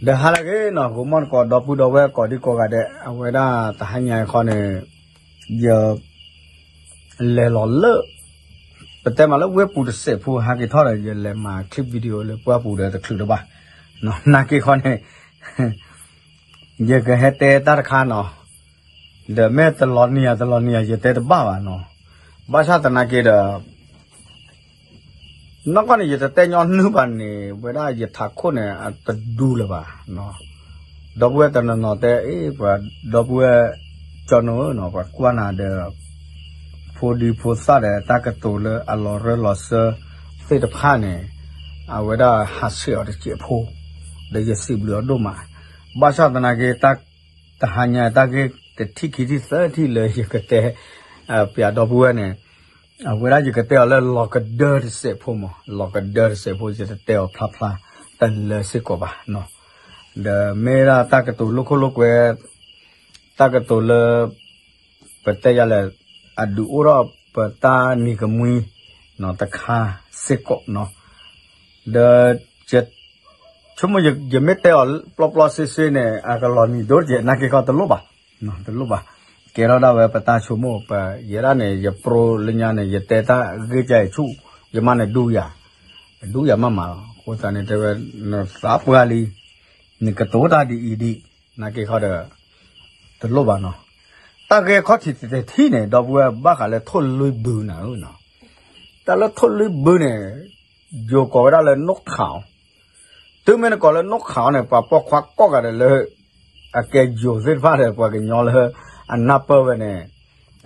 ဒီးဟါလၢအဂ့ၤနီၤ ဂီၤမီၢ်တကိး ဒီပုၢ်ဒီဝဲၢ်ကိးဒံကိးဂၤဒဲး အဝဲဒၣ်တဟါညါခီန့ၣ် ယ လဲၤလီၤလၢ ပတဲမးလၢဝ့ၢ်ပူၤတစဲးဖိ ဟဲက့ၤထီၣ်ဒီး ယလဲၤမၤ clip video လၢပှၢ်ပူၤဒီးတချုးတဘၣ် နာ်က့ခီန့ၣ် ယကဟဲတဲတၢ်တခါနီၤ ဒီးမ့ၢ်တလီၤနံၤဧါတလီၤနံၤဧါ ယတဲတဘၣ်ဘၣ်နီၤ ဘၣ်ဆၣ်သနာ်က့ဒီး နီၢ်ကီၢ်န့ၣ် ယတတဲညီနုၢ်ဘၣ်န့ၣ် ဝဲဒၣ်ယထးခိၣ်န့ၣ် အတဒူလၢၤဘၣ်. ဒီပုၢ်ဝဲၢ်တနီၤနီၤတဲ အ့ ပှၤဒီပုၢ်ဝဲၢ် ကၠီနိဧၢနီၤ ပှၤကွၢ်နၤဒီး ဖိဒံဖိသၣ်ဒီး တၢ်ကတိၤလၢအလီၤရၢလီၤစၢသ့ၣ်တဖၣ်န့ၣ် အဝဲဒၣ်ဟးဆှဲးအီၤတစဲးဖိ ဒီးယစံးဘျုးအီၤဒိၣ်မး ဘၣ်ဆၣ်သနာ်က့ တဟါညါ တၢ်ဂ့ၢ်တထံၣ်ခံထံၣ်သၢထံၣ်လၢယကတဲ ပၠးဒီပုၢ်ဝဲၢ်န့ၣ် အဝဲဒၣ်ယကတဲအီၤလၢလီၤကဒၢတစဲးဖိမး လီၤကဒၢတစဲးဖိ ယတတဲအီၤဖျါဖျါတလၢစ့ၢ်ကီးဘၣ်. ဒီးမ့ၢ်ဒၣ်တၢ်ကတိၤလိာ်ခိၣ်လိာ်ကွဲ တၢ်ကတိၤလၢ ပတဲယၤလဲၣ် အဒုးအိၣ်ထီၣ်ပတၢ်နံၤကမှံ တခါစ့ၢ်ကီးနီၤ ဒီး ဆိကမိၣ်ယမ့ၢ်တဲအီၤပျီပျီစ့စ့န့ၣ် အကလီၤနံၤဒိၣ်တက့ၢ် နာ်က့ခီတလိၣ်ဘၣ်, တလိၣ်ဘၣ်, ကဲထီၣ်ဒၣ်ဝဲပတၢ်ဆိကမိၣ် ပယဲဒၣ်န့ၣ် ယပြိလၢညါန့ၣ် ယတဲတၢ်ဂ့ၢ်ကဲအံၤဆူၣ် ယမါန့ၣ်ဒူယၤ, ဒူယၤမးမးလီၤ. အဃိသတးန့ၣ်တဲဝဲ နသးပှၢ်လံ, နကတိၤတၢ်ဒ်အံၤဒ်, နာ်က့ခီဒီး တလိၣ်ဘၣ်နီၤ. တၢ်ဂ့ၢ်ခီၣ်ထံးတထံၣ်န့ၣ် ဒီပုၢ်ဝဲၢ်ဘၣ်ဃးလၢထိၣ်လွံၢ်ဘုနၤဧၢနီၤ, တၢ်လၢထိၣ်လွံၢ်ဘုန့ၣ် ယိၤကိးဝဲဒၣ်လၢနိၣ်ခးအီၤ, တုၤမ့ၢ်နကိးလၢနိၣ်ခးအီၤန့ၣ် ပှၤပိာ်ခွါကိးဂၤဒဲးလၢ အကဲယိၤသ့ၣ်တဖၣ်ဒီး ပှၤကညီလၢအနၢ်ပၢၢ်ဝဲန့ၣ်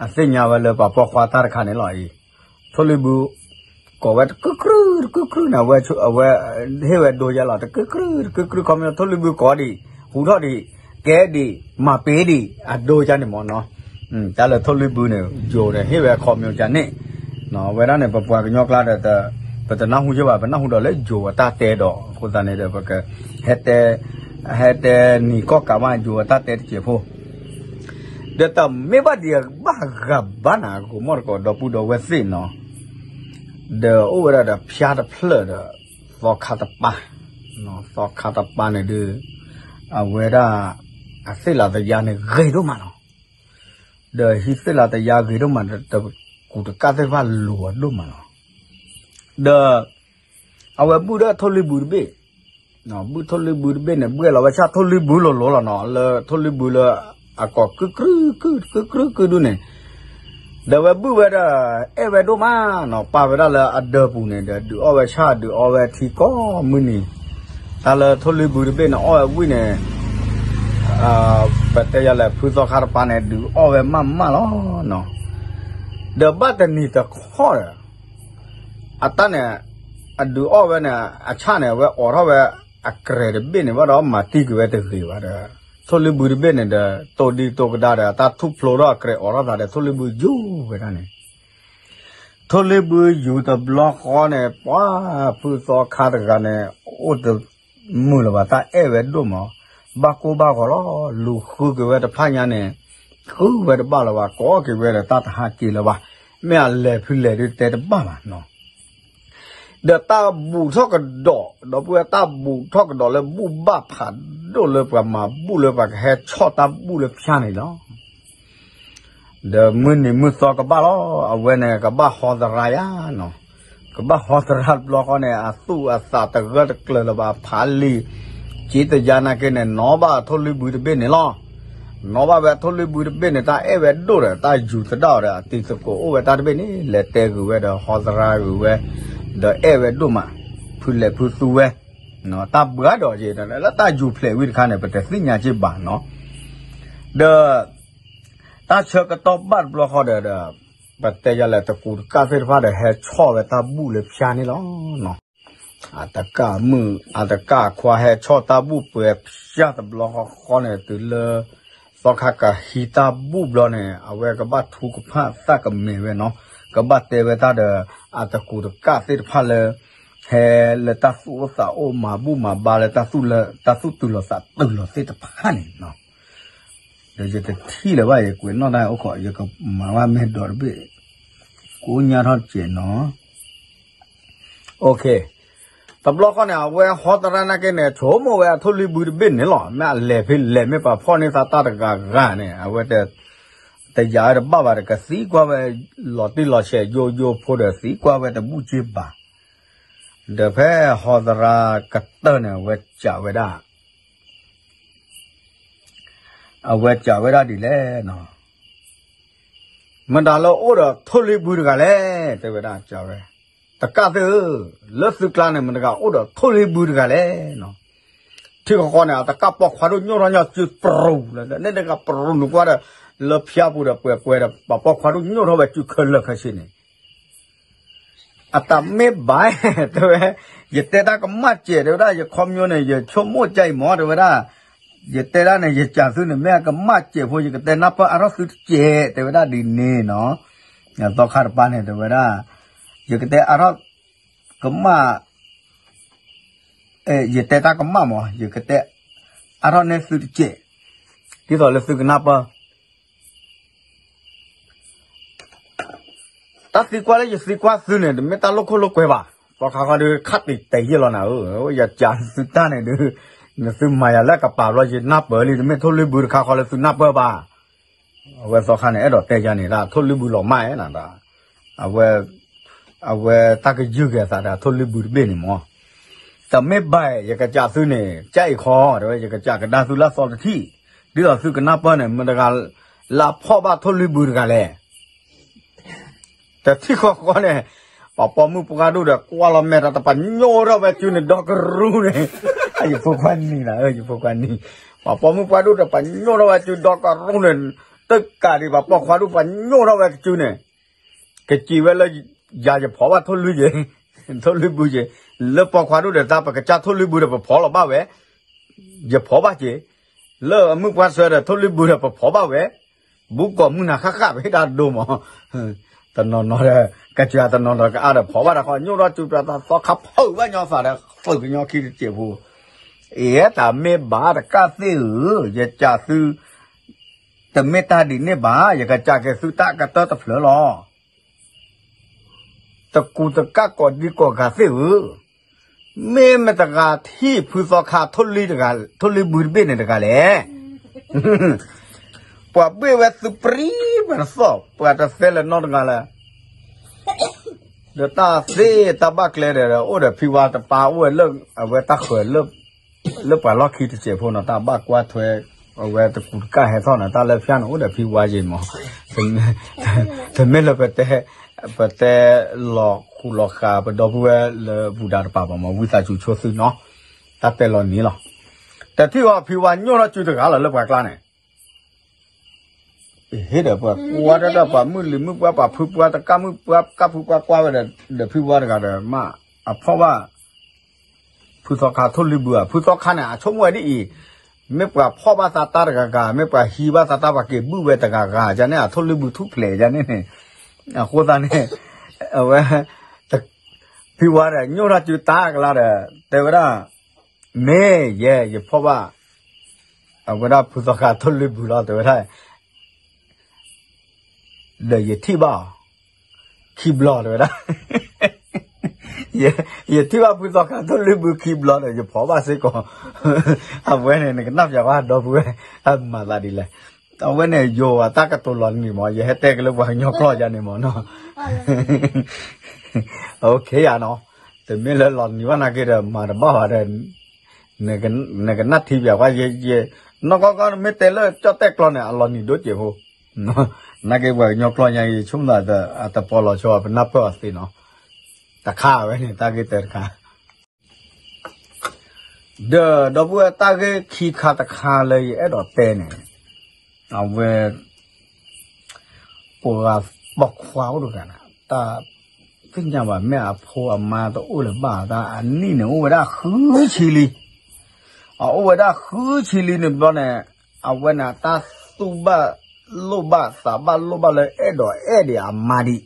အသ့ၣ်ညါဝဲလၢပှၤပိာ်ခွါတၢ်တခါန့ၣ်လီၤအံၤ, ထိၣ်လွံၢ်ဘု ကိးဝဲတကုၢ်ကြုၢ်တကုၢ်ကြုၢ်န့ၣ် အဝဲ အဝဲဟ့ၣ်ဝဲဒိယဲလီၤ တကုၢ်ကြုၢ်တကုၢ်ကြုၢ် ခီမ့ၢ်ထိၣ်လွံၢ်ဘုကိးဒံး ဟူထီၣ်ဒံး ကဲဒံး မၤပ့ၤဒံး အဒိယဲန့ၣ်မ့ၢ်နီၤ. တၢ်လၢထိၣ်လွံၢ်ဘုန့ၣ် ယိၤဒီးဟ့ၣ်ဝဲခီမ့ၢ်ကန့ၣ်, အဝဲဒၣ်န့ၣ် ပပှၤကညီကျါဒီး ပတနၢ်ဟူယဲဘၣ် ပနၢ်ဟူဒီးလၢယိၤအတၢ်တဲဒီး အဃိသတးန့ၣ်ဒီး ပက ဟဲတဲ ဟဲတဲနံၤကီၢ်ကးဘၣ်ယိၤအတၢ်တဲတစဲးဖိ ဒီးတၢ်မ့ၢ်ဘၣ်ဒံးဘၣ်ဂၤဘၣ်နၤ ဂီၤမီၢ်တကိး ဒီပုၢ်ဒီဝဲၢ်သ့ၣ်နီၤ, ဒီးအိၣ်ဝဲဒၣ်ဒီးဖၠါတဖျၢၣ်ဒီး သီခါတပၤ, သီခါတပၤန့ၣ်ဒုး အဝဲဒၣ် အသ့ၣ်လးတယါန့ၣ်ဂ့ၤဒိၣ်မးလီၤ. ဒီးဟံးသ့ၣ်လးတယါဂ့ၤဒိၣ်မး တကူးတကၣ်သ့ၣ်တဖၣ်လိၤအဒိၣ်မးလီၤ. ဒီး အဝဲဘုၣ်ဒီးထိၣ်လွံၢ်ဘုတဘ့ၣ်, ဘုၣ်ထိၣ်လွံၢ်ဘုတဘ့ၣ်န့ၣ် ဘှဲၣ်လီၤဝဲဆၣ်ထိၣ်လွံၢ်ဘုလိၤလိၤလီၤနီၤ လၢထိၣ်လွံၢ်ဘုလၢ အကိးကုၢ်ကြုၢ် ကုၢ်ကြုၢ် ကုၢ်ဒုန့ၣ်, ဒီးဝဲဘုၣ်ဝဲဒီး အဲၣ်ဝဲဒိၣ်မးနီၤ ပာ်ဝဲဒၣ်လၢအဒၢးပူၤန့ၣ်ဒီး ဒုးအီၣ်ဝဲဆၣ်ဒုးအီဝဲထံကိးမုၢ်နံၤ, တၢ်လၢထိၣ်လွံၢ်ဘုတဘ့ၣ်န့ၣ် အီၣ်ဝဲဝံၤန့ၣ် ပတဲယၤလဲၣ် ဖုသီခါတပၤန့ၣ် ဒုးအီၣ်ဝဲမးမးလီၤနီၤ. ဒီးဘၣ်တနံၤတခီဒီး အတၢ်န့ၣ် အဒုးအီၣ်ဝဲန့ၣ် အဆၣ်န့ၣ် အဝဲအိးထီၣ်ဝဲ အကြဲးတဘ့ၣ်န့ၣ် ဘၣ်ဒီးမၤတံၢ်ကွံာ်ဝဲတဂ့ၤဘၣ်ဒီး ထိၣ်လွံၢ်ဘုတဘ့ၣ်န့ၣ်ဒီး တိၢ်ဒံတိၢ်ကဒါဒီး အတၢ်ထူၣ်ဖျိထီၣ်အကြဲးအိးထီၣ်သးဒီး ထိၣ်လွံၢ်ဘုယူၤဝဲဒၣ်န့ၣ် ထိၣ်လွံၢ်ဘုယူၤတဘျီဃီန့ၣ် ပှၤဖုသီခါတဂၤန့ၣ် အိၣ်တမုာ်လၢၤဘၣ် တၢ်အဲၣ်ဝဲဒိၣ်မး, ဘၣ်ကိၢ်ဘၣ်ဂီၤလီၤ လူၤဃုက့ၤဝဲတဖၣ်ညါန့ၣ် ဃုဝဲတဘၣ်လၢၤဘၣ် ကိးက့ၤဝဲဒီးတၢ်တဟးက့ၤလၢၤဘၣ်, မ့ၢ်အလဲၤဖုလဲၤဒုးတဲတဘၣ်ဘၣ်နီၤ. ဒီးတၢ်ဘူၣ်ထီၣ်ကဒီး ဒီပုၢ်ဝဲၢ် တၢ်ဘူၣ်ထီၣ်ကဒီးလၢဘူၣ်ဘၣ်ဖးဒိၣ်လၢပှၤမၤဘူၣ်လၢပှၤကဟဲဆီၣ်တၢ်ဘူၣ်လၢဖၠါန့ၣ်လီၤ. ဒီးမုၢ်နံၤမုၢ်သီကဘၣ်လီၤ အဝဲန့ၣ် ကဘၣ်ဟီသရၣ်ယါနီၤ, ကဘၣ်ဟီသရၣ်တဘျီဃီန့ၣ် အသူၣ်အသးတဂၢၢ်တကျၢၤလၢၤဘၣ် ဖးလံာ် က့တယါနာ်က့န့ၣ် နီၢ်ဘၣ်ထိၣ်လွံၢ်ဘုတဘ့ၣ်န့ၣ်လီၤ. နီၢ်ဘၣ်ဝဲထိၣ်လွံၢ်ဘုတဘ့ၣ်န့ၣ် တၢ်အဲၣ်ဝဲဒိၣ်ဒီး တၢ်ယူၤသဒၣ်အီၤဒီး အတံၤသကိးအိၣ်ဝဲတၢ်တဘ့ၣ်န့ၣ် လဲၤတဲဂုာ်ဝဲဒီး ဟီသရၣ်ဂုာ်ဝဲ ဒီးအဲၣ်ဝဲဒိၣ်မး ဖုလဲၤဖုသူဝဲ တၢ်ဘှါဒီးက့ၤ လၢတၢ်ယူၤဖျဲးဝံၤတခါန့ၣ် ပတသ့ၣ်ညါက့ၤဘၣ်နီၤ. ဒီး တၢ်ဆၢကတီၢ်ဘၣ်တဘျီဃီဒီး ပတဲယၤလဲၣ် တကူးတကၣ်သ့ၣ်တဖၣ်ဒီး ဟဲဆီၣ်ဝဲတၢ်ဘူၣ်လၢဖၠါန့ၣ်လီၤ. အတကၣ်မုၣ် အတကၣ်အခွါဟဲဆီၣ်တၢ်ဘူၣ်ပှဲၤဖၠါတဘျီဃီဃီန့ၣ် တုၤလၢ သီခါကဟံးတၢ်ဘူၣ်ဘျီန့ၣ် အဝဲကဘၣ်ထူကဖၣ်သၣ်ကမဲာ်ဝဲနီၤ, ကဘၣ်တဲဝဲတၢ်ဒီး အတကူးတကၣ်သ့ၣ်တဖၣ်လၢ ဟဲလၢတၢ်သူၣ်အိၣ်သးအိၣ်မၤဘူၣ်မၤဘါလၢ တၢ်သူၣ်တုၤလီၤသးတုၤလီၤသ့ၣ်တဖၣ်န့ၣ်နီၤ. ဒီးယတထံၣ်လၢၤဘၣ် ယကွဲးနီၣ်တၢ်အိၣ်ခိး ယကမၤဘၣ်မဲာ်ဒိးတဘ့ၣ် ကိးညါထီၣ်တစဲးနီၤ. တဘျီဃီန့ၣ် အဝဲဟီသရၣ်နာ်က့န့ၣ် ဆိကမိၣ်ဝဲအထိၣ်လွံၢ်ဘုတဘ့ၣ်န့ၣ်လီၤ. မ့ၢ်အလဲၤဖဲလဲၣ် မ့ၢ်ပှၤဖီၣ်န့ၢ်သးတၢ်တဂၤဂၤန့ၣ် အဝဲတ တယာ်ဝဲတဘၣ်ဘၣ်ဒီး ကသံကွၢ်ဝဲ လီၤတံၢ်လီၤဆဲးယိယိဖိဒီး သံကွၢ်ဝဲတဘူၣ်က့ဘၣ်. ဒီးဖဲဟီသရၣ်ကတၢၢ်န့ၣ် အဝဲစံးဝဲဒၣ် အဝဲစံးဝဲဒၣ်ဒ်လဲၣ်နီၤ, မတၤလၢအိၣ်ဒီးထိၣ်လွံၢ်ဘုတဂၤလဲၣ်, တဲဝဲဒၣ်စံးဝဲ, တကးသ့ၣ်ဧၢ, လၢသုကျါန့ၣ် မတၤတဂၤအိၣ်ဒီးထိၣ်လွံၢ်ဘုတဂၤလဲၣ်နီၤ. ထံဃီဃီန့ၣ် အတကးပိာ်ခွါဒိၣ်ညိၣ်ထီၣ်ညီစုပရူၤလၢ န့ၣ်တဂၤပရူၤနုာ်ကွၢ်ဒီး လၢဖၠါပူၤဒီးပှဲၤပှဲၤဒီး ပှၤပိာ်ခွါဒိၣ်ညိၣ်ထီၣ်ဝဲစုခဲလၢာ်ခဲဆ့န့ၣ် အတၢ်မ့ၢ်ဘၣ် တဲဝဲ, ယတဲတၢ်ကမၣ်စဲး တဲဝဲဒၣ် ယခီပညီန့ၣ် ယဆိကမိၣ်ကအံၤမ့ၢ် တဲဝဲဒၣ်, ယတဲဒၣ်န့ၣ် ယစံးသုန့ၣ် မ့ၢ်အကမၣ်စဲးဖိ ယကတဲနၢ်ပၢၢ်အါထီၣ်သုတစဲး တဲဝဲဒၣ်ဒ်န့ၣ်နီၤ. သီခါတပၤန့ၣ် တဲဝဲဒၣ်, ယကတဲအါထီၣ် ကမၣ် ယတဲတၢ်ကမၣ်မ့ၢ် ယကတဲအါထီၣ်န့ၢ်သုတစဲး ဒ်သိးလၢသုကနၢ်ပၢၢ် တၢ်သံကွၢ်လၢယသံကွၢ်သုန့ၣ် တမ့ၢ်တၢ်လိာ်ခိၣ်လိာ်ကွဲဘၣ်. သီခါဃီဒီး ခးတံာ်တဲာ်ယဲၢ်လီၤနၤဧၢ, ယစံးသုတၢ်န့ၣ်ဒီး နသုမၤယၤလၢကပၤဘျီ ယနၢ်ပၢၢ်လံ, တမ့ၢ်ထိၣ်လွံၢ်ဘုတခါဃီလၢသုနၢ်ပၢၢ်ဘၣ်. အဝဲသီခါန့ၣ် အဲၣ်ဒိးတဲယၤန့ၣ် ဒ်ထိၣ်လွံၢ်ဘုလီၤမၢ်ဧါနၤ, အဝဲ အဝဲတၢ်ကယုၢ်က့ၤအသးဒီးထိၣ်လွံၢ်ဘုတဘ့ၣ်န့ၣ်မ့ၢ်, တမ့ၢ်ဘၣ် ယကစံးသုန့ၣ် ကၠၢ်အံၤခီ တဲဝဲ ယကစံးကဒါသုလၢအသီတထံၣ်, ဒ်သိးသုကနၢ်ပၢၢ်န့ၣ် မတၤတဂၤလၢအဖီၣ်ဘၣ်ထိၣ်လွံၢ်ဘုတဂၤလဲၣ်. တထံၣ်ဃီဃီန့ၣ် ပှၤပိာ်မုၣ်ပှၢ်ဒိၣ်ဒီး ကွၢ်လီၤမဲာ်တၢ်တပာ်ညိၣ်ထီၣ်ဝဲစုန့ၣ် ဒီကရူၢ်န့ၣ်, ယဖိခွါနံၤနၤဧၢ, ယဖိခွါနံၤ, ပှၤပိာ်မုၣ်ပှၢ်ဒိၣ်ဒီး ပာ်ညိၣ်ထီၣ်ဝဲစုဒီကရူၢ်န့ၣ်, တကးဒံး ပှၤပိာ်ခွါဒိၣ်ပာ်ညိၣ်ထီၣ်ဝဲစုန့ၣ်, ကစံးဝဲလၢ ယၤယဖီၣ်ဘၣ်ထိၣ်လွံၢ်ယဲ, ထိၣ်လွံၢ်ဘုယဲ, လၢပိာ်ခွါဒိၣ်ဒီးတၢ် ပကစၢ်ထိၣ်လွံၢ်ဘုဒီး ပဖီၣ်လီၤဘၣ်ဝဲ, ယဖီၣ်ဘၣ်က့ၤ, လၢအမုၣ်ပှၢ်ဆၢဒီး ထိၣ်လွံၢ်ဘုဒီး ပဖီၣ်ဘၣ်ဝဲ, ဘူးကီၢ်မုၢ်နၤဃၣ်ဃၣ် ပဟ့ၣ်တၢ်ဒိမး တနီၤနီၤဒီး ကစၢ်တနီၤနီၤကအါဒီး ဖီၣ်ဘၣ်တၢ်ဃီ ညိၣ်ထီၣ်စုပျၢၤသီခါ ဖုးဘၣ်ညီသးဒီး သုးကညီခံတစဲးဖိ, အ့ တၢ်မ့ၢ်ဘၣ်တကးသ့ၣ်ဧၢ, ယစံးသု, တမ့ၢ်တၢ်ဒ်န့ၣ်ဘၣ်, ယကစံးက့ၤသုတၢ်ကတၢၢ်တဖျၢၣ်လီၤ. တကူးတကးကိးဒံကိးဂၤသ့ၣ်ဧၢ, မ့ၢ်မတၤတဂၤထံၣ်ဖုသီခါ ထိၣ်လွံၢ်ဘုတဘ့ၣ်န့ၣ်တဂၤလဲၣ်. ပှၤဘ့ၣ်ဝဲသုပြံပှၤတသီၣ် ပှၤတသဲလၢၤနီတဂၤလၢၤ. ဒီးတၢ်သ့တၢ်ဘၣ်ကျဲဒီး အိၣ်ဒီးဖံဝါတပၤ အိၣ်ဝဲလၢအဝဲတၢ်ဃၢၤ လၢပှၤလီၢ်ခံတစဲးဖိနီၤ တၢ်ဘၣ်ကွၢ်ထွဲ အဝဲတကူးတကးဟဲထီၣ်န့ၣ် တၢ်လၢဖၠၣ်န့ၣ် အိၣ်ဒီးဖံဝါယဲမး, တမ့ၢ်လၢပတဲ ပတဲလီၤဃူလီၤဃာ် ပဒီပုၢ်ဝဲၢ်လၢပူၤဒၣ်တပၤဘၣ်မး ဝံသးစူၤဆိသုနီၤ, တၢ်တဲလီၤနံၤလီၤ. တထံၣ်အီၤဖံဝါညိၣ်ထီၣ်စုတဂၤလီၤလၢပှၤကျါန့ၣ် ဟ့ၣ်ဒီးပှၤကွၢ်တၢ်ဒီးပှၤမုၢ်လံၤမုၢ်ပှၢ် ပှၤဖုပှၢ်တကးမုၢ်ပှၢ် ကးဖုပှၢ်ကွၢ်ဝဲဒီး ဒီးဖံဝါတဂၤဒီး မ့ၢ်အဖီၣ်ဘၣ် ဖုသီခါထိၣ်လွံၢ်ဘုဧါ, ဖုသီခါန့ၣ် အဆိကမိၣ်ဝဲဒ်အံၤ, မ့ၢ်ပှၤဖီၣ်ဘၣ်သးတၢ်တဂၤဂၤ, မ့ၢ်ပှၤဟံးဘၣ်သးတၢ် ပှၤက့ၤဘုၣ်ဝဲတဂၤဂၤ, ယန့ၣ် အထိၣ်လွံၢ်ဘုထူၣ်ဖျဲးယန့ၣ်န့ၣ်, အဃိသတးန့ၣ် အဝဲ ဖံဝါဒီး ညိၣ်ထီၣ်စုတၢ်ကလါဒီး တဲဝဲဒၣ်, မ့ၢ်ယဲ ယဖီၣ်ဘၣ် အဝဲဒၣ်ဖုသီခါထိၣ်လွံၢ်ဘုလီၤ တဲဝဲဒၣ် ဒီးယထံၣ်ဘၣ်အီၤ ခံဘျီတဲဝဲဒၣ်, ယထံၣ်ဘၣ်ဖုသီခါထိၣ်လွံၢ်ဘုခံဘျီဒီး ယဖီၣ်ဘၣ်စ့ၢ်ကီး, အဝဲန့ၣ် နကနၣ်ပၠးကွၢ်ဒီပုၢ်ဝဲၢ် အမၤသးဒ်လဲၣ်, အဝဲန့ၣ် ယိၤအတၢ်ကတိၤလီၤနံၤမး ယဟဲတဲက့ၤလၢပှၤကညီကျိာ်ယါန့ၣ်မးနီၤ, အိၣ်ခ့ယါနီၤ, တမ့ၢ်လၢလီၤနံၤဘၣ်နာ်က့ဒီး မၤတဘၣ်ဘၣ်ဒီး နကနၣ်ထံပၠးကွၢ်ယဲ, နီၢ်ကီၢ်ကီၢ် မ့ၢ်တဲလၢကၠီၣ်တဲၣ်ကျိာ်န့ၣ် အလီၤနံၤဒိၣ်စဲးဖိ, နာ်က့ပှၤကညီကျိာ်ညါ ယဆိကမိၣ်သး အတပီလီၤဆီ ပနၢ်ပၢၢ်အီၤသ့နီၤ, တခါဝဲန့ၣ် တၢ်ဂ့ၢ်တၢတခါ ဒီး ဒီပုၢ်ဝဲၢ်တၢ်ဂ့ၢ်ခံခါတခါလၢယအဲၣ်ဒိးတဲန့ၣ်, အဝဲ ပှၤပိာ်ခွါအိၣ်တဂၤန့ၣ် တၢ်သ့ၣ်ညါဘၣ် မ့ၢ်အဖိအမါတအိၣ်လၢၤဘၣ် တၢ်အနံၣ်န့ၣ် အိၣ်ဝဲဒၣ်ဃုဆံလံ, အအိၣ်ဝဲဒၣ်ဃုဆံလံန့ၣ်ဘျီန့ၣ်, အဝဲန့ၣ် တၢ်သူၣ်ဘၣ်လိၣ်ဘၣ်သးဘၣ်လိၣ်ဘၣ်လၢ အဲၣ်ဒိးအဲၣ်ဒံးအမါဒံး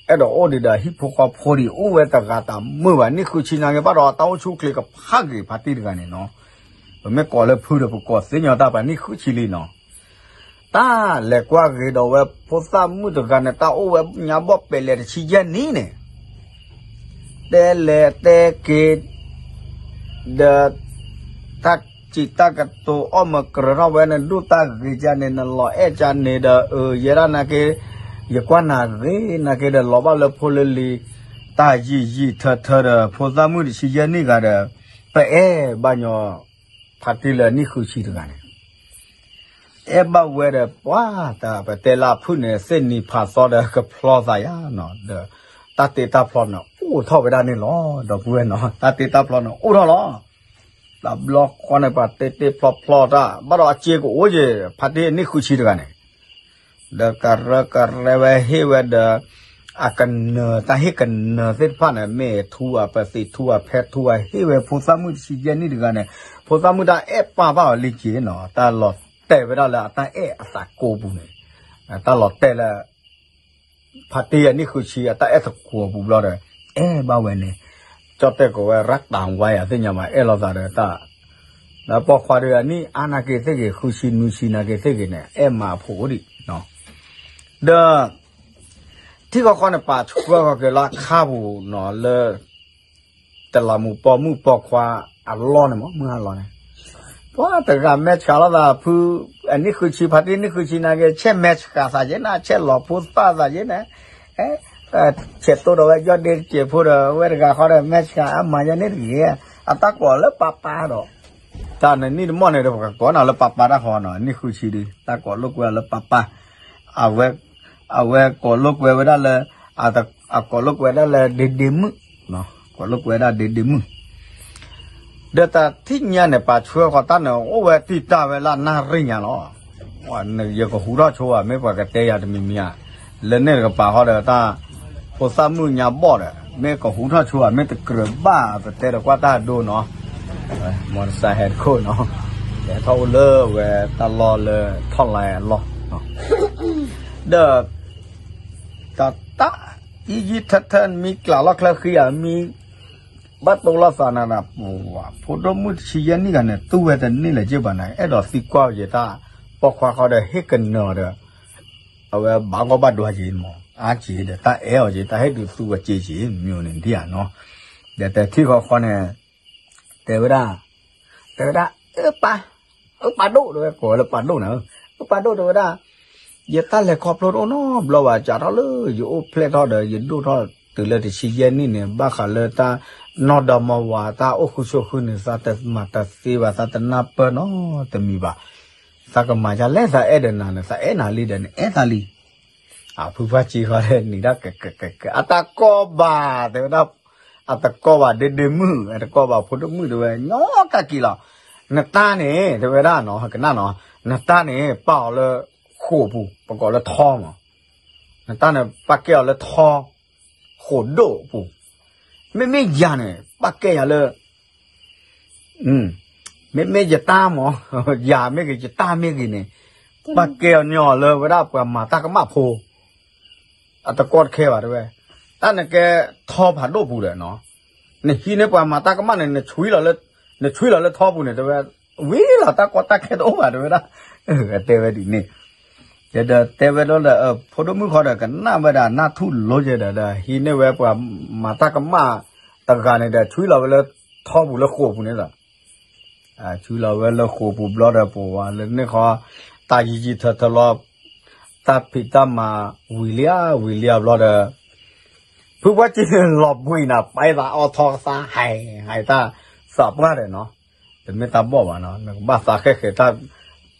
အဲၣ်ဒိးအိၣ်ဒံးဒီးဟံၣ်ဖိဃီဖိဒံး အိၣ်ဝဲတဂၤတမုာ်ဘၣ် နံၣ်ဃုဆံနာ်က့ ဘၣ်ဒီးတၢ်အိၣ်ဆူၣ်အိၣ်ချ့ကဖးဂ့ၤဖးတံၢ်တဂၤန့ၣ်နီၤ, ပမ့ၢ်ကိးလၢဖုဒီး ပကိးသ့ၣ်ညါတၢ်ပှၤနံၣ်ဃုဆံလံနီၤ, တၢ်လဲၤကွၢ်ဂ့ၤဒီးဝဲဖိသၣ်မုၣ်တဂၤန့ၣ် တၢ်အိၣ်ဝဲညါဘီၣ်ပဲာ်လဲၣ်တဆံယဲၢ်နံၣ်န့ၣ် တဲလဲၤတဲက့ၤ ဒီး တၢ်စံးတၢ်ကတိၤအီၣ်မၤကြၢးထီၣ်ဝဲ နဒိၣ်တၢ်ဂ့ၤကန့ၣ် နလီၤအဲၣ်ကန့ၣ်ဒီး အၢ ယဲဒၣ်နာ်က့ ယကွၢ်နၤဂ့ၤနာ်က့ဒီး လီၤဘၣ်လၢဖိလၢလံၤ တၢ်ယံာ်ယံာ်ထၢထၢဒီး ဖိသၣ်မုၣ်တဆံယဲၢ်နံၣ်ဂၤဒီး ပအဲၣ်ဘၣ်ညီ ဖါတံၢ်လၢနံၣ်ဃုဆံတဂၤန့ၣ် အဲၣ်ဘၣ်ဝဲဒီး ပှၤတၢ်ပတဲလၢအဖုၣ်န့ၣ် သ့ၣ်နံၤဖးသီဒီးကဖျီသးယါနီၤ ဒီး တၢ်တ့တၢ်ဖျီန့ၣ် အိၣ်ထီၣ်ဝဲဒၣ်န့ၣ်လီၤ. ဒီပုၢ်ဝဲၢ်နီၤ တၢ်တ့တၢ်ဖျီန့ၣ် အိၣ်ထီၣ်လီၤ. တဘျီဃီန့ၣ် ပှၤတ့တ့ဖျီဖျီတၢ် ဘၣ်ဒီးအစ့ကအိၣ်က့ၤ ဖါတံၢ်နံၣ်ဃုဆံတဂၤန့ၣ် ဒီးကရၢကရဲဝဲဟ့ၣ်ဝဲဒီး အကနၢၤ တၢ်ဟ့ၣ်ကနၢၤသ့ၣ်တဖၣ်န့ၣ် မ့ၢ်ထူအပသံးထူအဖဲထူအဟ့ၣ်ဝဲ ဖိသၣ်မုၣ်တဆံယဲၢ်နံၣ်တဂၤန့ၣ် ဖိသၣ်မုၣ်တၢ်အဲၣ်ပာ်ဘၣ်အီၤလံက့ၤနီၤ တၢ်လီၤတဲာ်ဝဲဒၣ်လၢအတၢ်အဲၣ်အသးကိးပူၤန့ၣ် တၢ်လီၤတဲာ်လၢ ဖါတံၢ်အနံၣ်ဃုဆံ အတၢ်အဲၣ်သကိးပူၤဘျီဒီး အဲၣ်ဘၣ်ဝဲန့ၣ် ကၠီၣ်တဲၣ်ကိးဝဲ ရးတၢ်ဝါယၤသ့ၣ်ညါဘၣ် အဲၣ်လိာ်သးဒီးတၢ် ဒီးပိာ်ခွါဒီးအနံၣ်အါနာ်က့ၤသ့ၣ်ဂ့ၤ ဃုဆံနွံဆံနာ်က့ၤသ့ၣ်ဂ့ၤန့ၣ် အဲၣ်မးအဖိအိၣ်ဒံး ဒီး ထံၣ်ဃီဃီန့ၣ် ပာ်ဆှၢဃီက့ၤလၢအခါပူၤနီၤ လၢ တလးမူးပိာ်မုၣ်ပိာ်ခွါအလီၢ်န့ၣ်မး မုၢ်ဟါလီၤန့ၣ် ပှၤတဂၤမဲာ်ဆှးလိာ်သးဖု အနံၣ်ဃုဆံ ဖါတံၢ်နံၣ်ဃုဆံနာ်က့ၤ ဆဲးမဲာ်ဆှးသးယဲန့ၣ် ဆဲးလီၤဖိသၣ်သးယဲန့ၣ် ဆဲးတိၢ်ဒီးဝဲ ယီၢ်ဒ့တစဲးဖိဒီး ဝဲတဂၤဃီဒီး မဲာ်ဆှးအမၤယဲန့ၣ်တဂ့ၤ အတၢ်ကိးလၢပၢ်ပၢ်ဒီး တၢ်နနံၣ်တမီၢ်န့ၣ်ဒီး ပကကိးနၤလၢပၢ်ပၢ်တၢ်ဃီနီၤ နံၣ်ဃုဆံဒီး တၢ်ကိးလိာ်ကွဲလၢပၢ်ပၢ် အဝဲ အဝဲကိးလိာ်ကွဲဝဲဒၣ်လၢ အကိးလိာ်ကွဲဒၣ်လၢဒ့ဒ့မုၣ် ကိးလိာ်ကွဲဒၣ်ဒ့ဒ့မုၣ် ဒီးတၢ်ထံၣ်ညါန့ၣ် ပာ်ဆှၢဃီတၢ်န့ၣ် အိၣ်ဝဲတံာ်တာ်ဝဲလၢနၣ်ရံၣ်ညါလီၤ. ယကဟူးထီၣ်ဆိဧါ မ့ၢ်ပှၤကတဲယၤတမံၤမံၤဧါ, လၢန့ၣ်တကပၤဃီဒီးတၢ် ဖိသၣ်မုၣ်ညါဘီၣ်ဒီး မ့ၢ်ကဟူးထီၣ်ဆိဧါ မ့ၢ်တကြၢးဘၣ် ပတဲဒီးကွၢ်တၢ်ဒိနီၤ, မီတစါဟဲတခိၣ်နီၤ, ဟဲထီၣ်အိၣ်လၢဝဲတၢ်လီၢ်လၢထီၣ်လါအလီၢ် ဒီး တၢ်တၢ် ယံာ်ယံာ်ထၢထၢ မံကျးလီၢ်ချၢဃံဧါ မံ ဘၣ်တိၢ်လိာ်သးနၤနၤ ပှၤဖိဒိၣ်မုၣ်တဆံယဲၢ်နံၣ်ဂၤန့ၣ် တူၢ်ဝဲတန့ၢ်လၢၤက့ဘၣ်န့ၣ် အဲၣ်ဒိးသံကွၢ်က့ၤတၢ် ပိာ်ခွါဃီဒီးဟ့ၣ်ကနၢၤဒီး အဝဲဘၣ်ဂီၢ်ဘၣ်ဒွါက့ၤမး အါက့ၤဒီးတၢ်အဲၣ်အီၤက့ၤ တၢ်ဟ့ၣ်ဒုးသူအီၤက့ၤက့ၤ မ့ၢ်န့ၣ်ဒ်ဧါနီၤ, ဒီးတထံၣ်ဃီဃီန့ၣ် တဲဝဲဒၣ် တဲဝဲဒၣ် အၢပၢ် အၢပၢ်ဒိၣ် တဲဝဲကိးဝဲလၢပၢ်ဒိၣ်န့ၣ် အၢပၢ်ဒိၣ် တဲဝဲဒၣ် ယတၢ်လဲၤခီဖျိတအိၣ်နီတဘျီဘၣ် စးထီၣ်လၢယအိၣ်ဖျဲၣ်ထီၣ်ဒီး ယဒိၣ်ထီၣ်တုၤလၢတဆံယဲၢ်နံၣ်န့ၣ် ဘၣ်ဃးလၢတၢ်နီၢ်ဒီမါဝၤ တၢ်အိၣ်ဃုဆိးဃုနုာ် သးတမၤတသ့ဘၣ် သးတနၢ်ပၢၢ်နီတမံၤဘၣ် သးကမၤဒ်လဲၣ် သးအဲၣ်ဒီးနၤန့ၣ် သးအဲၣ်နၤလံဒီး နအဲၣ်သးလံ အဖုဖါစံဃီန့ၣ် နံၤဒၣ်ကကကက အတၢ်ကိးဘၣ် တဲဝဲဒၣ် အတကိးဘၣ်ဒ့ဒ့မုၣ် အတကိးဘၣ်ဖိဒိၣ်မုၣ် တဲဝဲ ညီကက့ၤလီၤ နတၢ်န့ၣ် တဲဝဲဒၣ်နီၤ ကနၣ်နီၤ နတၢ်န့ၣ် ပာ်အီၤလၢဃိာ်ပူၤ ပကိးလၢထီမး နတၢ်န့ၣ် ပာ်ကဲအီၤလၢထီ ဃိာ်ဒိၣ်ပူၤ မ့မ့ၢ်ယၤန့ၣ် ပာ်ကဲယၤလၢ မ့မ့ၢ်ယတၢ်မး ယၤမ့ၢ်ဂ့ၤ ယတၢ်မ့ၢ်ဂ့ၤန့ၣ် ပာ်ကဲအီၤညီလၢဝဲဒၣ်ပှၤမၤတၢ်ကမၣ်ဖိ အတကိးတခဲဘၣ်တဲဝဲ တၢ်နကဲထီဖးဒိၣ်ပူၤဒီးနီၤ နဟံးန့ၢ်ပှၤမၤတၢ်ကမၣ်န့ၣ် နဆွံလီၤလၢထီပူၤန့ၣ်တဲဝဲ ဝံၤလီၤတၢ်ကီတၢ်ခဲတအိၣ်ဘၣ်တဲဝဲဒၣ် တဲဝဲဒ်န့ၣ် ဒီးတဲဝဲဒၣ်လၢ ဖိဒိၣ်မုၣ်ခီဒီးကနၣ်ဝဲဒၣ်နၢ်ထူၣ်လိက့ၤဒီး ဟံးန့ၢ်ဝဲပှၤမၤတၢ်ကမၣ်တဂၤန့ၣ်ဒီး ဆွံလီၤဝဲလၢထီပူၤလၢဃိာ်ပူၤန့ၣ်လီၤ ဆွံလီၤဝဲလၢဃိာ်ပူၤဘျီဒီး ပဝဲလၢန့ၣ်ဃီ တၢ်ယံာ်ယံာ်ထၢထၢလီၤ တၢ်ဖံးတၢ်မၤဝံၤလံဧါ ဝံၤလံဧါဘျီဒီး ဖုပှၢ်ကံလီၤဘှံးနၤ ပာ်သးအီထီကသါဟဲ ဟဲတၢ်သးပှၢ်ဒီးနီၤ တမ့ၢ်တၢ်ဘီၣ်ဘၣ်နီၤ နကဘၣ်သးဃဲဃဲ တၢ်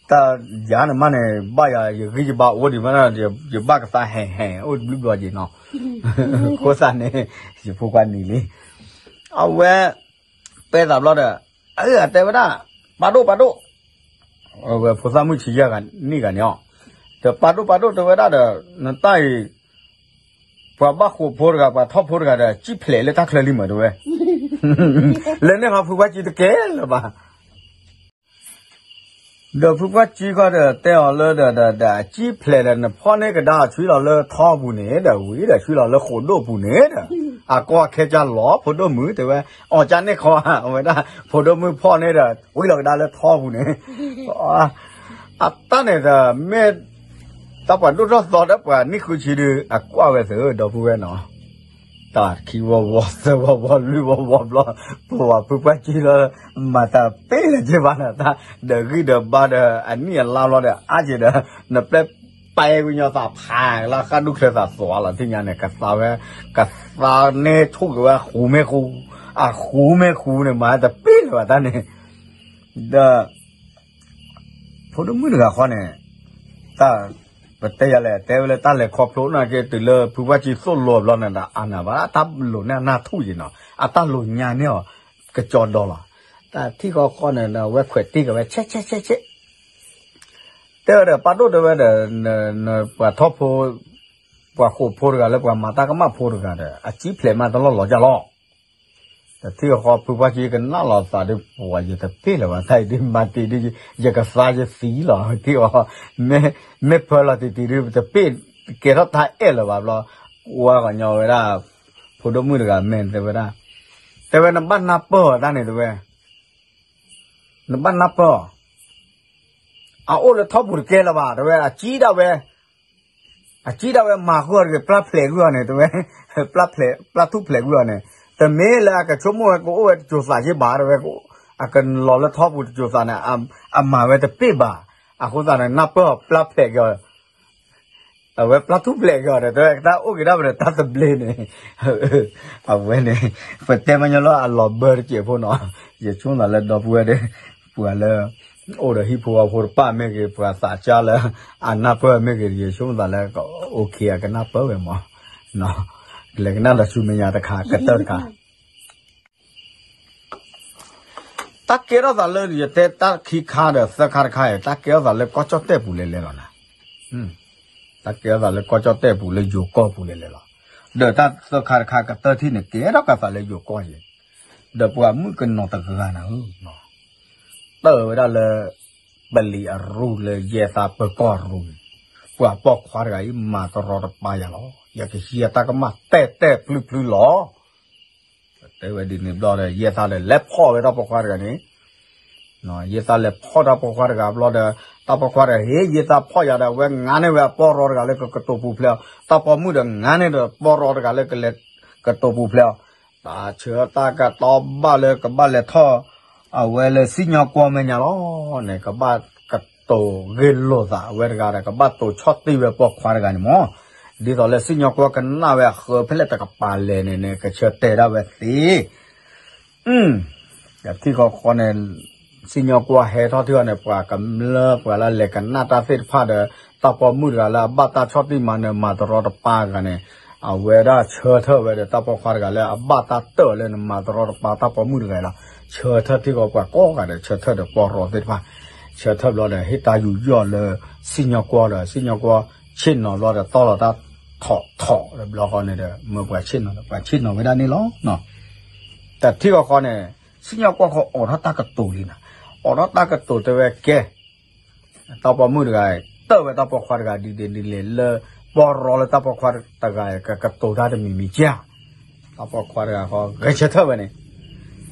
ယၤန့ၣ်မးန့ၣ် ဘၣ်ယၤ ယဂံၢ်ယဘါအိၣ်ဒံးမး ယဘၣ်ကသါဟဲဟဲ အိၣ်တဘျုးဘျီက့ၤနီၤ အဃိသတးန့ၣ် ယဖိခွါနံၤလံ အဝဲ ပဲသးဘျီဒီး အတဲဝဲဒၣ် ပာ်ဒိၣ်ပာ်ဒိၣ် အဝဲဖိသၣ်မုၣ်ဆံယဲၢ်နံၣ်ဂၤန့ၣ်အီၤ ဒီးပာ်ဒိၣ်ပာ်ဒိၣ်တဲဝဲဒၣ်ဒီး နတၢ်အံၤ ပှၤဘၣ်ဃိာ်ဖိတဂၤ ပှၤထီၣ်ဖိတဂၤဒီး စံၣ်ဖျဲးလၢတၢ်ချၢလံမးတဲဝဲ လၢန့ၣ်ဟီဖုပှၢ်ကံတကဲလၢၤဘၣ် ဒီးဖုပှၢ်ကံခီဒီးတဲအီၤလၢဒီး ဒီးစံၣ်ဖျဲးဒီး နဖီၣ်န့ၢ်ကဒါအီၤ ဆွံလီၤလၢထီပူၤန့ၣ်ဒီး ဝံၤဒီးဆွံလီၤလၢဃိာ်ဒိၣ်ပူၤန့ၣ်ဒီး အကီအခဲကၢ်လီၤ ဖိဒိၣ်မုၣ်တဲဝဲ အီၤကၢ်န့ၣ်ခီ အဝဲဒၣ် ဖိဒိၣ်မုၣ်ဖီၣ်န့ၢ်ဒီး ဝံၤလီၤကဒါလၢထီပူၤန့ၣ် အတၢ်န့ၣ်ဒီး မ့ၢ် တၢ်ပှၤဒိၣ်ထီၣ်သီဒီးပှၤနံၣ်ဃုဆံဒုး အကွၢ်ဝဲသု ဒီပုၢ်ဝဲၢ်နီၤ တၢ်ခံဝီဝီ သၢဝီဝီ လွံၢ်ဝီဝီဘျီ, ပဝဲဖုပှၢ်ကံလၢ မၤတၢ်ပ့ၢ်လၢက့ၤဘၣ်နၤ တၢ်ဒီးဂံၢ်ဒီးဘါဒီး အနံၣ်အလါဘျီဒီး အါက့ၤဒီး နပျဲၢ်ပာ်ကွံာ်ညီသးဖးလၢဃၣ်ဒူၣ်ချၢသးသွါလီၤ ထံၣ်ညါန့ၣ် ကသါဝဲ, ကသါန့ၢ်ဆူၣ်က့ၤဝဲအဃူမ့ၢ်ဃူ, အဃူမ့ၢ်ဃူန့ၣ် မၤတပ့ၢ်လၢၤဘၣ်တၢ်န့ၣ်, ဒီး ဖိဒိၣ်မုၣ်တဂၤဃီန့ၣ်, တၢ်, ပတဲယၤလဲၣ် တဲဝဲလၢတၢ်လဲၤခီဖျိနာ်က့ တုၤလၢဖုပှၢ်ကံသိၣ်လိဘျီန့ၣ်ဒီး အါန့ၢ်ဘၣ် အတၢ်လိၤန့ၢ်အနၢ်ထူၣ်ယံၤနီၤ အတၢ်လိၤညါန့ၢ်အီၤ ကကၠီဒီလီၤ, တၢ်ထံၣ်ဃီဃီန့ၣ်ဒီး အဝဲခွဲးတ့ၢ်က့ၤဝဲ ဆဲးဆဲးဆဲးဆဲး တဲဝဲဒီး ပာ်ဒိၣ်တဲဝဲဒီး ပှၤထီၣ်ဖိ, ပှၤဃိာ်ဖိတဂၤလၢပှၤမၤတၢ်ကမၣ်ဖိတဂၤဒီး အစံၣ်ဖျဲးမးတလီၢ်လီၤကၢ်လီၤ တထံၣ်ဃီဖုပှၢ်ကံကနၣ်လီၤသးဒီး ပှၤယတပ့ၢ်လၢၤဘၣ် တၢ်အံၤဒ်မၤတ့ၢ်ဒ် ယကသါယသံလီၤ ထံၣ်ဃီ, မ့ၢ်ဖၢလီၤတံၢ်တံၢ်ဒ် တပ့ၢ်ကဲထီၣ်တၢ်အဲၣ်လၢၤဘၣ်ဘျီ, ကွၢ်ကညီဝဲဒၣ်, ဖိဒိၣ်မုၣ်တဂၤမ့ၢ်တဲဝဲဒၣ်, တဲဝဲနဘၣ်နၢ်ပၢၢ်အီၤတၢ်န့ၣ်တဲဝဲ, နဘၣ်နၢ်ပၢၢ်အီၤ အအိၣ်လၢထီပူၤတကဲလၢၤဘၣ် တဲဝဲ အစံၣ်ဒၣ်ဝဲ, အစံၣ်ဒၣ်ဝဲမၤဃုာ်အီၤတဂ့ၤ ပျၢ်ဖျဲးကွံာ်အီၤန့ၣ် တဲဝဲ, ပျၢ်ထူၣ်ဖျဲးကွံာ်အီၤန့ၣ်, တမ့ၢ်လၢအကဆိကမိၣ်ဝဲကအိၣ်ဝဲတစိၤသးစ့ၢ်ဘၣ် တဲဝဲ, အကလီၤလၢထီပူၤတစိၤသးန့ၣ်, အမၤဝဲတပ့ၢ်ဘၣ်, အဃိသတးန့ၣ် နၢ်ပၢၢ်အီၤပျၢ်ဖျဲးက့ၤအီၤ အဝဲပျၢ်ထူၣ်ဖျဲးက့ၤအီၤဒီး တဲဝဲကတၢ်အိၣ်က့ၤဒၣ်ဝဲဒီးတၢ်သဘျ့န့ၣ်, အဝဲန့ၣ်, ပတဲမညီလၢအလီၤဘၢတစဲးဖိနီၤ, ယဆိကမိၣ်သးလၢဒီပုၢ်ဝဲၢ်ဒီး, ပှၤလၢ, အိၣ်ဒီးဟံၣ်ဖိဃီဖိတဖၣ်မ့ၢ်ဂ့ၤ ပှၤသးစၢ်လၢ, အနၢ်ပၢၢ်မ့ၢ်ဂ့ၤ ယဆိကမိၣ်သးလၢ, အိၣ်ခ့အကနၢ်ပၢၢ်ဝဲမး, လဲၤကနၣ်ဒီးဆူမဲာ်ညါတခါ ကတၢၢ်တခါ တၢ်ကဲထီၣ်သးလၢယတဲတၢ်ခံခါဒီးသၢခါတခါအံၤ တၢ်ကဲထီၣ်သးလၢကီၢ်ကၠီၣ်တဲၣ်ပူၤလဲၤလဲၤလီၤနၤ, တၢ်ကဲထီၣ်သးလၢကီၢ်ကၠီၣ်တဲၣ်ပူၤလၢယိၤကီၢ်ပူၤလဲၤလဲၤလီၤ, ဒီးတၢ်သၢခါတခါကတၢၢ်ထံၣ်န့ၣ် ကဲထီၣ်ကသးလၢယိၤကီၢ်ယဲၢ်, ဒီးပှၤမုၣ်ကနီၤတဂၤနၤဧၢ, တၢၢ်ဝဲဒၣ်လၢ, ပလံၤအရူလၢယဲၢ်သးပၢၤကီၢ်ရူန့ၣ်, ပှၤပိာ်ခွါတဂၤအံၤမၤတရီတပါယၤလီၤ, ယကဟံးအတၢ်ကမၣ်တဲာ်တဲာ်ပျုၢ်ပျုၢ်လီၤ တဲဝဲဒ်န့ၣ်ဘျီဒီး ယဲၢ်သးဒီးလဲၤဖီၣ်ဝဲတၢ်ပိာ်ခွါတဂၤန့ၣ်, ယဲၢ်သးလဲၤဖီၣ်တၢ်ပိာ်ခွါတဂၤဘျီဒီး, တၢ်ပိာ်ခွါတဂၤ ဟ့ၣ်ယဲၢ်သးဖီၣ်ယၤဒီး အဝဲငါန့ၢ်ဝဲအပီၢ်ရီတဂၤလၢကကတိၤပူၤဖျဲးအီၤ, တၢ်ပိာ်မုၣ်ဒီးငါန့ၢ်ဒီးပီၢ်ရီတဂၤလၢကလဲၤကတိၤပူၤဖျဲးအီၤ, တၢ်ဆၢတၢ်ကတီၢ်ဘၣ်လၢကဘၣ်လဲၤထီၣ်, အဝဲလၢစံၣ်ညီၣ်ကွီၢ်မဲာ်ညါလီၤန့ၣ် ကဘၣ်ကတိၤဂ့ၢ်လိာ်သးအဝဲတဂၤဒီး ကဘၣ်တိၤဆီၣ်တံၢ်ဝဲပိာ်ခွါတဂၤန့ၣ်မး, ဒ်သိးလၢစံၣ်ညီၣ်ကွီၢ်ကနၣ်ဝဲအဃၢၤဖဲလဲၣ်တကပၤလဲၣ်န့ၣ်န့ၣ် ကဆၢတဲာ်ဒၣ်ဝဲသ့ တထံၣ်ဃီဃီန့ၣ်, စံၣ်ညီၣ်ကွီၢ်ဟဲထီၣ်ထံၣ်ဃီန့ၣ် ပှၤကမျၢၢ်ပှၤလၢလဲၤကနၣ်တၢ်သ့ၣ်တဖၣ်ဒီး တၢ်ပိာ်မုၣ်တဂၤလၢအဘၣ်တၢ်ဆီၣ်တံၢ်မၤနၢၤမၤတရီတပါတဂၤန့ၣ်, အဝဲဒၣ်ဆၢထၢၣ်ဝဲဒီးတၢ်ပိာ်ခွါတဂၤလၢအဘၣ်တၢ်တၢၢ်လၢနမၤတရီတပါတၢ်ပိာ်မုၣ်တဂၤလီၤ. ဆၢထၢၣ်ထံၣ်ဃီပှၤကိးဂၤဒီး ဆၢထၢၣ်ဒီးပီၢ်ရီသ့ၣ်တဖၣ်, ဆၢထၢၣ်ဘျီဒီး ဟ့ၣ်တၢ်ယူးယီၣ်လၢစံၣ်ညီၣ်ကွီၢ်ဒီး စံၣ်ညီၣ်ကွီၢ်ဆ့ၣ်နီၤဘျီဒီး တီၢ်လီၤတၢ်ထီၣ်ထီၣ်ဒီးဘျီဃီန့ၣ်ဒီး မၢပှၤဆ့ၣ်နီၤဒီး ပှၤဆ့ၣ်နီၤဝဲဒၣ်န့ၣ်လီၤ. တထံၣ်ဃီဃီန့ၣ်, စံၣ်ညီၣ်ကွီၢ်ဃီအိးထီၣ်တၢ်ကတိၤလံနၤ, အိးထီၣ်တၢ်ကတိၤတဲဝဲကဲ တၢ်ပိာ်မုၣ်တဂၤအံၤ တၢၢ်ဝဲတၢ်ပိာ်ခွါတဂၤဒ်လဲၣ်ဒ်လဲၣ်လၢ ပီၢ်ရီလၢတၢ်ပိာ်ခွါတဂၤအံၤ ကကတိၤတၢ်တမံၤမံၤကၢ်, တၢ်ပိာ်ခွါတဂၤဃီ ဂဲၤဆၢထၢၣ်ဝဲန့ၣ်,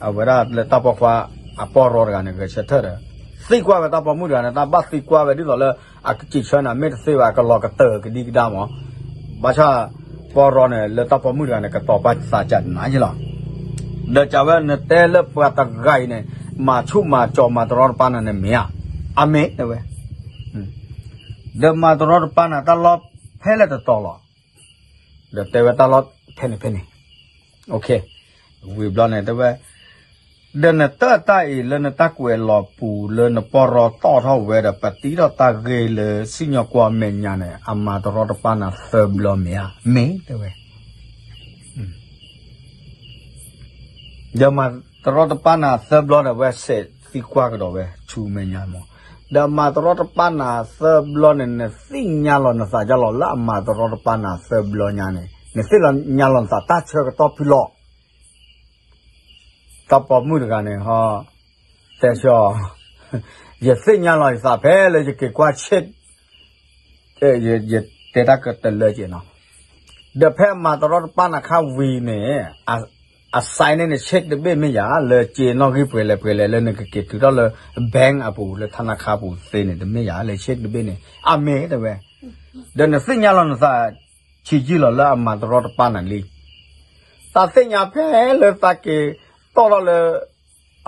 အဝဲဒၣ်လၢတၢ်ပိာ်ခွါအပီၢ်ရီတဂၤန့ၣ် ဂဲၤဆၢထၢၣ်ဒီး သံကွၢ်ဝဲတၢ်ပိာ်မုၣ်တဂၤန့ၣ် တၢ်ဘၣ်သံကွၢ်ဝဲဒ်သိးလၢ အကစံးဆၢနၤမ့ၢ်တသ့ဘၣ် အကလီၤကတၢၢ်ကဒံကဒါမး, ဘၣ်ဆၣ် ပီၢ်ရီန့ၣ် လၢတၢ်ပိာ်မုၣ်တဂၤန့ၣ် ကတီၤပာ်သးကနးယ့လီၤ. ဒီးကးဝဲနတဲလၢပှၤတဂၤအံၤန့ၣ် မၤဆူၣ်မၤစီၤမၤတရီတပါနၤန့ၣ်မ့ၢ်ဧါ, အမ့ၢ်တဲဝဲ, ဒီးမၤတရီတပါနၤတၢ်လီၢ်ဖဲလဲၣ်တတီၤလီၤ, ဒီးတဲဝဲတၢ်လီၢ်ဖဲန့ၣ်ဖဲန့ၣ်, ဝံၤဘျီန့ၣ်တဲဝဲ ဒီးနတၢၢ်တၢ်အံၤလၢနတၢ်ကွဲးလီၤပူၤလၢနပီၢ်ရီတီၣ်ထီၣ်ဝဲဒီး ပတံထီၣ်တၢ်ဂ့ၢ်လၢစံၣ်ညီၣ်ကွီၢ်အမဲာ်ညါန့ၣ် အမၤတရီတပါနၤသၢဘျီမ့ၢ်ဧါ, မ့ၢ်တဲဝဲ ဒီးမၤတရီတပါနၤသၢဘျီဒီး အဝဲစဲးသံကွၢ်ကဒီးဝဲဆူမဲာ်ညါမး, ဒီးမၤတရီတပါနၤသၢဘျီန့ၣ် နသ့ၣ်ညါလီၤနသးဒ်လဲၣ်လၢအမၤတရီတပါနၤသၢဘျီညါန့ၣ် နသ့ၣ်ညါလီၤနသးတၢ်ဆၢကတီၢ်ဖုလီၤ. တၢ်ပိာ်မုၣ်တဂၤန့ၣ်ဟီ, တဲဆၢ, ယသ့ၣ်ညါလီၤယသးဖဲလၢယက့ၤကွၢ်ဆ့ၣ်, ယတဲတၢ်ကတလၢက့ၤနီၤ, ဒီးဖဲအမၤတရီတပါနၤခါဝံၤန့ၣ်, အစဲးန့ၣ်န့ၣ် ဆ့ၣ်တဘ့ၣ်မ့ၢ်ယၤ လၢက့ၤနီၣ်ဂံၢ်ပှဲၤလဲၣ်ပှဲၤလဲၣ်လၢနကက့ၤထုးထီၣ်လၢ bank အပူၤ လၢထါနါခါပူၤသ့န့ၣ် တမ့ၢ်ယၤ လၢဆ့ၣ်တဘ့ၣ်န့ၣ် အမ့ၢ်တဲဝဲ, ဒီးနသ့ၣ်ညါလီၤနသးဆံးယံာ်လီၤလၢအမၤတရီတပါနၤလံ. သးသ့ၣ်ညါဖဲလၢသးက့ၤတီၢ်ထီၣ်လၢ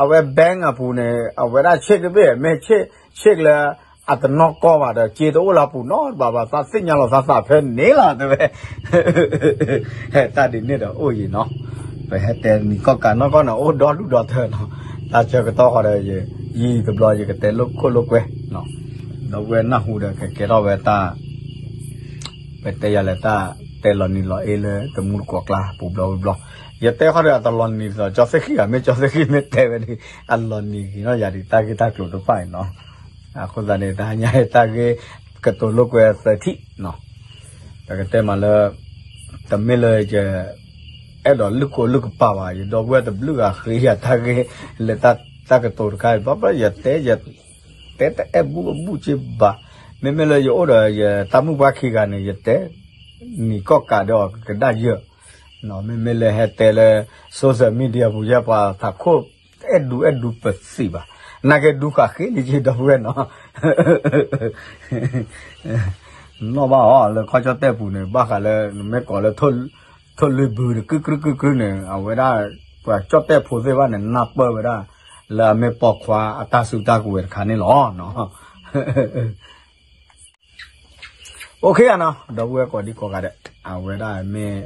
အဝဲ bank အပူၤန့ၣ် အဝဲဒၣ်ဆ့ၣ်တဘ့ၣ် မ့ၢ်ဆ့ၣ်လၢ အတနီၢ်ကီၢ်ဘၣ်ဒီး က့တအိၣ်လၢအပူၤနီတဘျီဘၣ် သးသ့ၣ်ညါလီၤသးသးဖဲန့ၣ်လီၤ တဲဝဲ တၢ်ဒ်န့ၣ်ဒီးအိၣ်ယံၤနီၤ, ပဟဲတဲနံၤကီၢ်ကးနီၢ်ကီၢ်န့ၣ် အိၣ်ဒီဒူၣ်ဒီထၢနီၤ, တၢ်ဆၢကတီၢ်ဃီဒီး ယံာ်တဘျီယကတဲလိာ်ခိၣ်လိာ်ကွဲ, ဒီပုၢ်ဝဲၢ်နၢ်ဟူဒီးကကဲထီၣ်ဝဲတၢ် ပတဲယၤလဲၣ်တၢ် တဲလီၤနံၤလီၤအ့လၢတမူတကိးကျါပူၤဘျီဝံၤဘျီ, ယတဲဃီဒီးအတလီၤနံၤဒ်သိး ကၠီသ့ၣ်ဃံဂၤ မ့ၢ်ကၠီသ့ၣ်ဃံမ့ၢ်တဲဝဲန့ၣ် အလီၤနံၤဂ့ၤနီၣ်ယၤဒံးတၢ်ဂ့ၢ်တၢ်ကျိၤတဖၣ်အံၤနီၤ, အဃိသတးန့ၣ် တဟါညါတၢ်ဂ့ၢ် ကတိၤလိာ်ကွဲသၢထံၣ်နီၤ, ပကတဲမးလၢ တမ့ၢ်လၢယ အဲၣ်ဒိးလုၢ်ကိလုၢ်ကပၤဘၣ် ယဒီပုၢ်ဝဲၢ်တဘျုးဂၤဃ့ယၤတၢ်ဂ့ၢ် လၢတၢ်ကတိၤတခါအံၤ ဘၣ်ဘၣ်ယတဲ ယတဲတအဲၣ်ဘူၣ်အဘူၣ်က့ဘၣ်, မ့မ့ၢ်လၢယအိၣ်ဒီးယတၢ်မုၣ်ပှၢ်ခံဂၤန့ၣ် ယတဲ နံၤကီၢ်ကးဒီးအီၤကကဒါယၢၢ်, မ့မ့ၢ်လၢဟဲတဲလၢ social media ပူၤယဲပှၤသးခိၣ် အဲၣ်ဒူအဲၣ်ဒူပသံးဘၣ်, နာ်က့ဒူဃာ်ဃ့လံက့ဒီပုၢ်ဝဲၢ်နီၤ နီၣ်ဘၣ်အီၤလၢခီၣ်ကၠီၣ်တဲၣ်ပူၤန့ၣ် ဘၣ်ဃးလၢနမ့ၢ်ကိးလၢ ထိၣ်လွံၢ်ဘုန့ၣ် ကုၢ်ကုၢ်ကုၢ်ကုၢ်န့ၣ် အဝဲဒၣ် ပှၤကၠီၣ်တဲၣ်ဖိသ့ၣ်တဖၣ်န့ၣ် နၢ်ပၢၢ်ဝဲဒၣ် လၢအမ့ၢ်ပိာ်ခွါအတၢ်စုတၢ်ကဝဲၤတခါန့ၣ်လီၤ. OK နီၤ ဒီပုၢ်ဝဲၢ်ကိးဒံကိးဂၤဒဲး အဝဲဒၣ်မ့ၢ်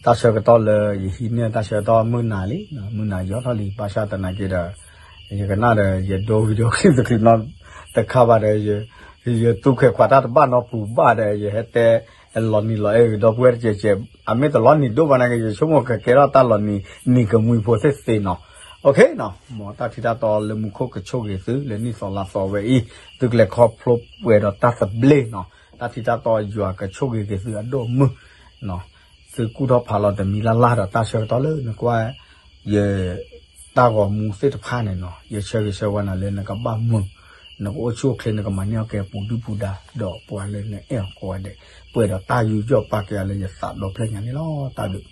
တၢ်ဆၢကတီၢ်လၢယဟံးန့ၢ်တၢ်ဆၢကတီၢ်မုၢ်နၤလံ, မုၢ်နၤယီၤထီၣ်လံ ဘၣ်ဆၣ်သနာ်က့ဒီး ယကနၣ်ဒီး ယဒိ video clip တချံးနီတခါဘၣ်ဒီး ယသူခဲးခွးတၢ်တဘၣ်နီတပူၤဘၣ်ဒီး ယဟဲတဲလီၤနံၤလီၤအဲၣ်ဂ့ၤဒီပုၢ်ဝဲၢ်တကဲးကဲး, အမ့ၢ်တလီၤနံၤဒိၣ်ဘၣ်နာ်က့ ယဆိကမိၣ်ကကဲထီၣ်တၢ်လီၤနံၤ နံၤကမှံဖိသ့ၣ်သ့နီၤ. OK နီၤ မ်တၢ်ထံတၢ်တီလၢမူခိၣ်ကဆိၣ်ဂ့ၤသု လၢနံၣ်သီလါသီဝဲအံၤ သုကလဲၤခီဖျိပှဲၤဒီးတၢ်သဘျ့နီၤ, တၢ်ထံတၢ်တီယွၤကဆိၣ်ဂ့ၤက့ၤသုအဒိၣ်မုၢ် သုကူၣ်ထီၣ်ဖးလီၤတမံၤလၢ်လၢ်ဒီးတၢ်ဆၢကတီၢ်လၢနကွၢ် ယ တၢ်ဂီၤမူသ့ၣ်တဖၣ်န့ၣ်နီၤ, ယဆၢဂ့ၤဆၢဝါနၤလၢနကဘၣ်မုာ်, နကအိၣ်ဆူၣ်အိၣ်ချ့ နကမၤန့ၢ်အီၣ်ကဲပူၤဒုၣ်ပူၤဒါ ဒီးပှၤလၢနအဲၣ်အီၤကိးဂၤဒဲး ပှဲၤဒီးတၢ်ယူးယီၣ်ပာ်ကဲလၢယသးဒီဖျၢၣ်ညါန့ၣ်လီၤ. တၢ်ဘျုး